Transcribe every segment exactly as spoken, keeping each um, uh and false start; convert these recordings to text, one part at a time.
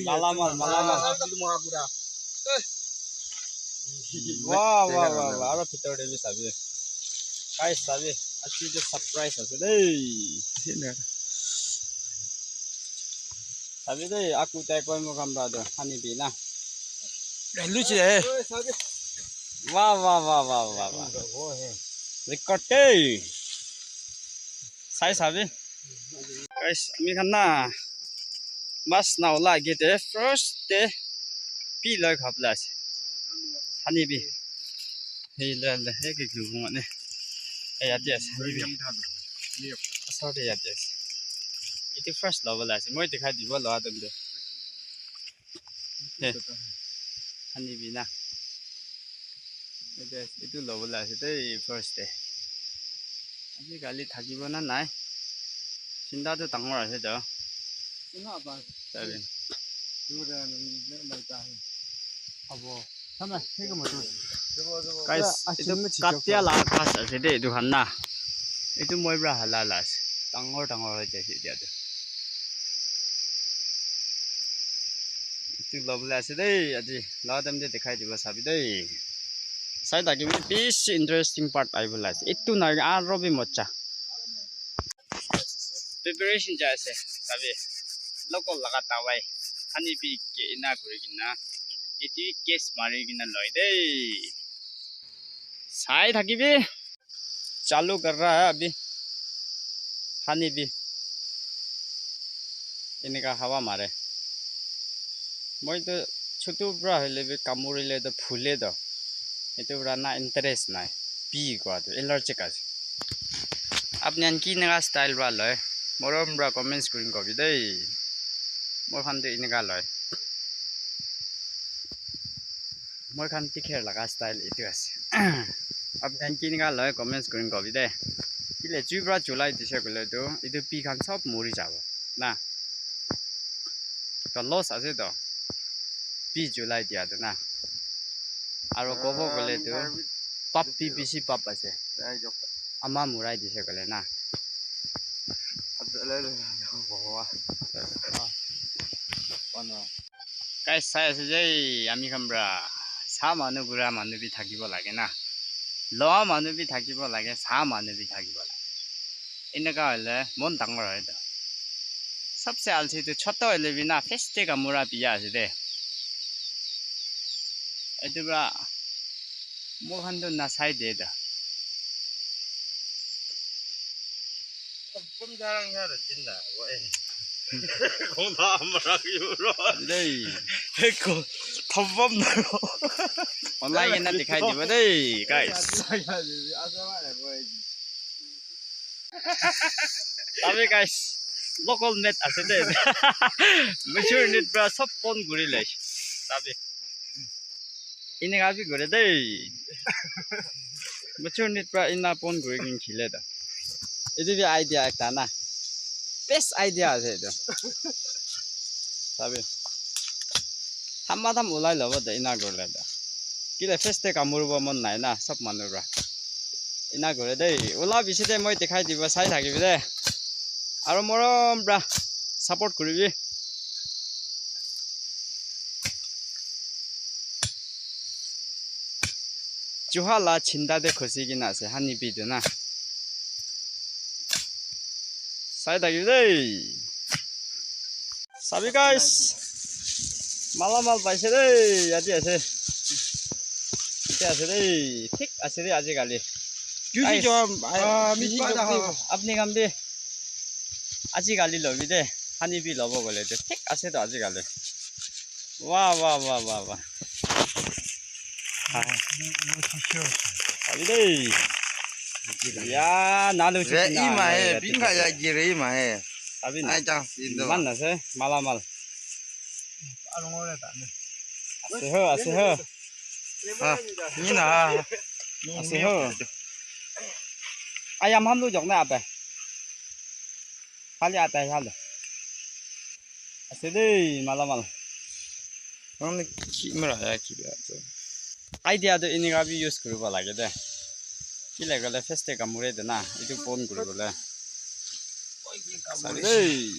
Malamal, malamal. Wah, wah, wah, wah. Aro bhitor te bi sabi. Guys, sabi. Aji tu surprise ase dei. Sabi dei, aku tai koi mo kam ra do. Hani bi na. Luchi eh. Wah, wah, wah, wah, wah, wah. Record dei. Sai sabi. Guys, ami khan na mas na ola age te first te pi loi khapla ase. Hani bi. Hey, le, le, hey, ke glu ngone. Hey, yate ase, hani bi. Asar te yate ase. Etu first level ase. Moi dikhai dibo loa dem de. Hey. Hani bi na. Etu, etu lobo la ase dei first te. Aji kali thakibo na nai. Chinta tu dangor ase to. Sabi. Guys, etu katia la ghas ase dei etu khan na. Etu moi pra hala la ase. Dangor dangor hoi jaise etia tu. Etu lobole ase dei, aji la time te dikhai dibo sabi dei. Sai thaki bi bishi interesting part ahi bole ase. Etu nai aro bi mocha. Preparation jai ase, sabi. Local laga dawai. Hani bi ke ena kuri kena. Etu case mari kena loi dei. Sai thaki bi. Chalu kar raha hai abhi. Hani bi. Enika hawa mare. Moi to chutu pra hoile bi kamurile to phule to. Etu pra na interest nai. Pi koa to allergic ase. Apni khan ki naka style pra loi. Morom pra comments kurin kobi dei. Moi khan to enika loi. Moi khan tikher laga style etu ase. Apni khan kinika loi comments kurin kobi de. Kile jui pra julai dise koile tu etu pi khan sob muri jabo na. To loss ase to. Pi julai dia tu na. Aro kobo koile tu pap pi bishi pap ase. Ama murai dise koile na. Guys, sai ase je, ami khan pra sa manu bura manu bi thakibo lage na, loa manu bi thakibo lage, sa manu bi thakibo lage. Eneka hoile mon dangor hoy to. Sabse alsi tu chota hoile bi na face te kamura piya ase de. Etu pra moi khan tu nasai de ta. Thopom jarang ya da jinda. Kong da amra yuro. Dei. Ko thopom na ro. Online na dikhai dibo dei, guys. Tabe guys, local net ase de. Mature net pra sob pon guri lai. Tabe. Eneka bi gore dei. Mature net pra ena pon kuri kin khile ta. Etu bi idea ekta na. Best idea ase etu. Sabi. Thamma tham ulai lobo de ena gorile ta. Kile face te kamuribo mon nai na sob manu pra. Ena gore dei. Ula bishi de moi dikhai dibo sai thakibi de. Aro morom pra support kuribi. Chuha la chinda de khusi kena ase, honey bee tu na. Sai thaki dei. Sabi guys. Mala mal paise dei, yate ase. Yate ase dei. Thik ase dei ajikali. Juicy guys, jo, ah, meat juicy pai jo, thaka. Apni khan bi ajikali lobi de. Honey bee lobo gole de. Thik ase to ajikali. Wah, wah, wah, wah, wah. Abi dei. Ya, nalu re ima hai, pink hai ya, gire ima hai. Abi na. Ai, chance indo. Iman ase, mala mal. Ase ho, ase ho. Ha, ni na. Ase ho. Ayam ham lu jok na ape. Khali atai khali. Ase dei, mala mal. Nang ni ki mera ya ki ba to. Idea to enika bi use kuribo lage de. Ki lage le face te kamure de na, etu pon kuribo le. Sabi dei.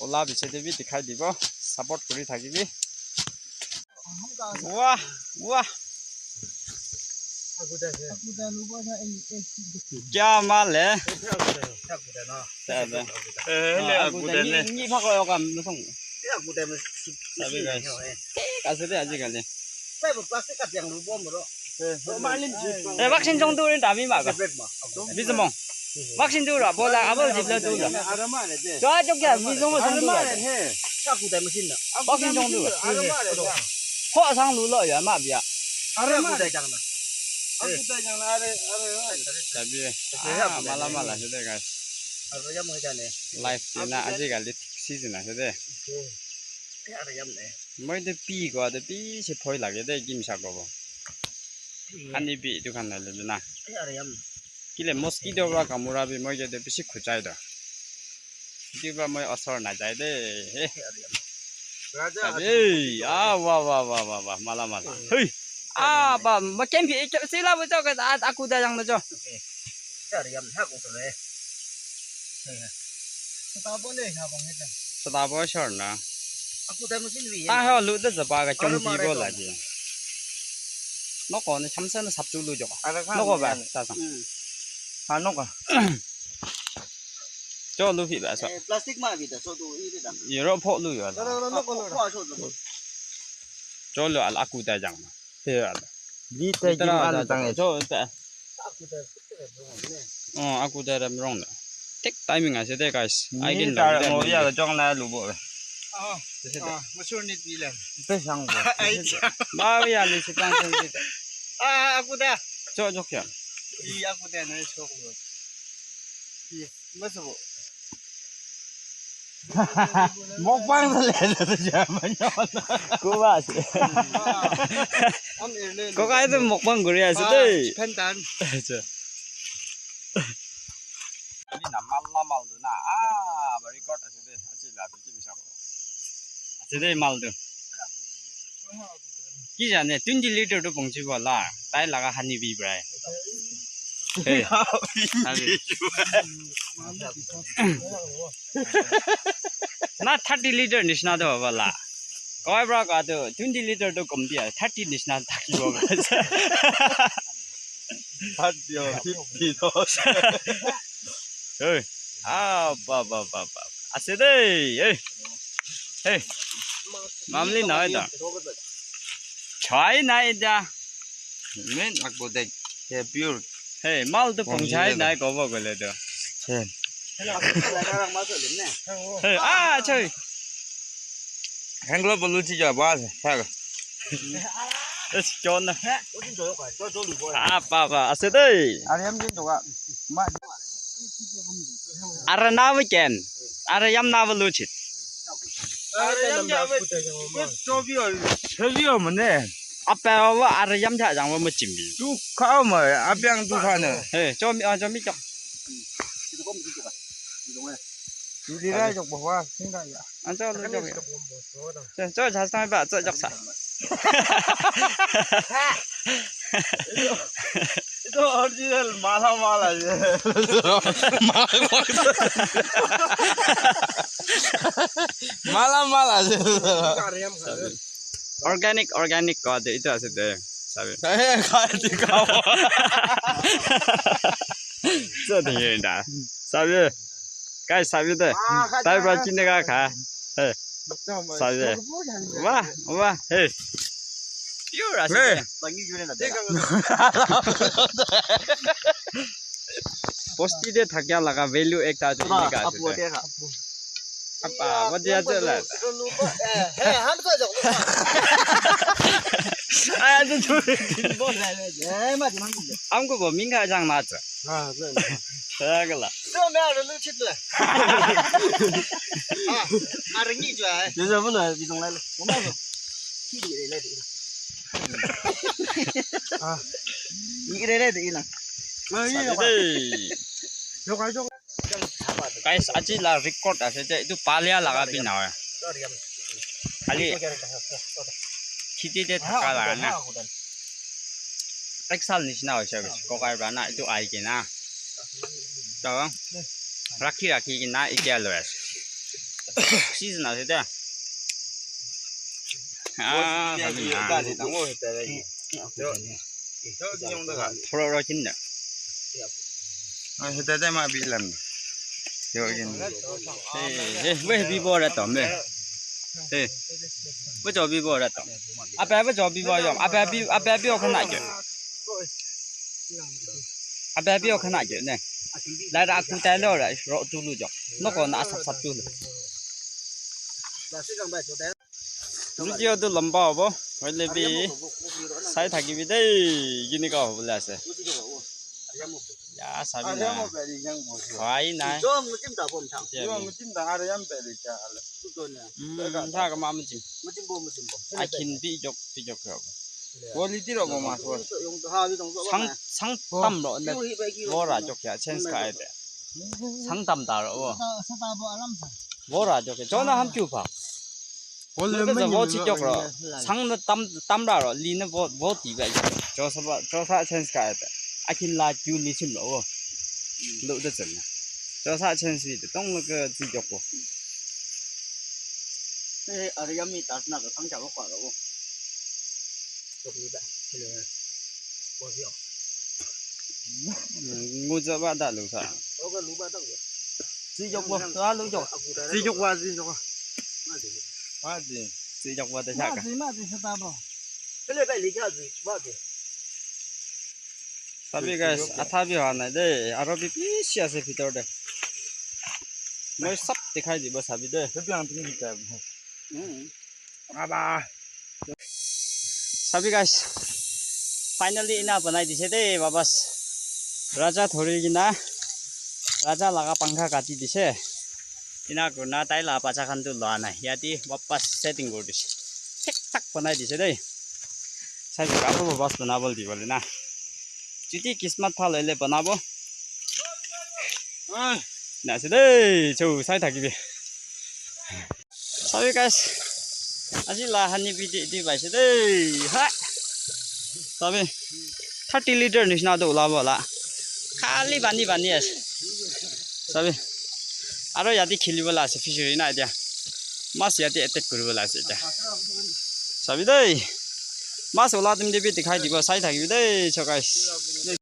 Ola biche te bi dikhai dibo, support kuri thakibi. Wah, wah. Kya mal hai? Ni, ni phak lo kam, no song. Sabi guys. Thik ase de ajikali. Eh, vaccine jong tu rin dami ma ka. Bizmong. Vaccine tu ra, bola, abol jibla tu ra. Chua chok kya, bizmong song tu ra. Vaccine jong tu ra. Ho sang lu lo ya, ma bia. Sabi. Ah, mala mala se de guys. Life na ajikali thik season ase de. Moi de pi ko de pi se phoi lage de kimsa ko bo. Ani bi itu khan na le na. Kile mosquito pra kamura bi moi ke de bisi khuchai da. Itu pra moi asor na jai de. Hey. Ah, wa wa wa wa wa, mala mala. Hey. Ah, ba, ma kem phi ek sila bo chok, ah, aku da jang na jo. Sariam ha ko le. Sata bo shor na. Aku da musin wi. Ah, ha lu da zaba ka chong pi bo la ji. Noko ni chamsa na sapchu lu jo. Noko ba, ta sa. Ha noko. Cho lu phi ba so. Plastic ma bi da so du i da. Yero pho lu yo. Noko noko. Cho lu al aku da jang. Te al. Di te jim al jang. Cho ta. Oh, aku da ram rong da. Thik timing ase de guys. Ai gin da mo ya jong na lu bo. Ah, masur ni ti la. Te sang bo. Ai cha. Ba ya ni si pang sang si. Ah, aku da. Cho jok ya. I aku da na so ko. I, mas bo. Mukbang le le ja ma. Ko ba ase. Ko kai to mukbang guri ase de. Pen tan. Acha. Ni na mal la mal do na. Ah, very good ase de. Achi la tu ki bisa. Ase de mal do. Ki jane twenty liter tu pongchi bo la. Tai laga hani bi brai. Hey. Hani. Na thirty liter nishna do bala. Koi bra ka do twenty liter do kom dia thirty nishna thaki bo. Thirty or fifty do. Hey. Ah, ba ba ba ba. Ase de. Hey. Hey. Mamli na da. Chai na da. Men akbo de. He pure. Hey, mal tu pong chai na ko bo gole do. Hey, ah, choi. Henglo bolu chi ja ba sa. Es kyon na. Ah, pa pa, ase dei. Ariam jin to ka. Ma. Ara na we ken. Ara yam na bolu chi. Ariam ja we. Chobi o. Chobi o mane. Apa wa ara yam ja jang wa ma chim bi. Tu kha ma, apiang tu kha ne. Hey, chomi, ah, chomi chok. Dira jok bahwa singa ya. Ancha lo jok ya. Cho, cho, jhas na ba, cho jok sa. Itu original mala mala je. Mala mala je. Organic, organic ko de itu ase de. Sabi. Eh, khai di kau. Cho de ye da. Sabi. Kai sabi de. Tai pra chine ka kha. Hey. Sabi. Wah, wah, hey. Pure ase. Hey. Bosti te thakya laga value ekta ase, enika ase. Apa, apa dia je la. Aya tu tu. Amko bo minga jang na cha. Sagala. Guys, aji la record ase je, etu palia laga bi nahoi. Khali khiti te thaka laga na. Ek sal nishina hoise, kokai pra na, etu ahi kena. To, rakhi rakhi kena, etia loi ase. Season ase dia. Ah, thoro ro chin da. Ah, hita da ma bi lam. Yo kin. Eh, eh, we bi bo ra to me. Eh. We jo bi bo ra to. Apa apa jo bi bo yo. Apa bi apa bi o khana jo. Apa bi o khana jo ne. La ra ku ta lo ra ro tu lu jo. No ko na sap sap tu lu. Video tu lamba hobo, hoile bi sai thakibi dei, kenika hobole ase. Ya, sabi na. Khwai nai. Tia bi. Mm, sa ka ma muji. Akhin bi jok, bi jok hobo. Quality ro bo mas bo. Sang, sang tam ro ne. Bora jok ya, chance ka ai de. Sang tam ta ro bo. Bora jok ya. Jona ham kyu pha. Lo ke bo chi jok ro. Sang na tam, tam ra ro. Li na bo, bo ti ba. Jo sa ba, jo sa chance ka ai de. Akhin la kyu li chim ro bo. Lo de chen na. Jo sa chance bi de. Tong lo ke chi jok bo. Eh, Ariyami tas na ka sang cha ro ka ro. Ngu za ba da lu sa. Tsi jok bo, sa lu jok. Tsi jok ba, tsi jok ba. Ma zi. Tsi jok ba da sa ka. Sabi guys, atha bi howa nai de, aro bi bishi ase bhitor de. Moi sab dikhai dibo sabi de. Aba. Sabi guys, finally ena banai dise de, babas. Raja thori kena, raja laga pangkha kati dise. Ena kurina tai la bacha khan tu lua nai. Yate wapas setting kuri dise. Thik thak banai dise de. Sabi, aru babas banabole dibole na. Chuti kismat bhal hoile banabo. Na ase de, chou sai thakibi. Sabi guys, aji la honey bee di, di paise de. Ha. Sabi, thirty liter nishina tu ulabo la. Khali pani pani ase. Sabi, aro yate khelibo la ase fishery na etia. Mas yate attack kuribo la ase etia. Sabi de. Mas ula time te bi dikhai dibo, sai thakibi de, so guys.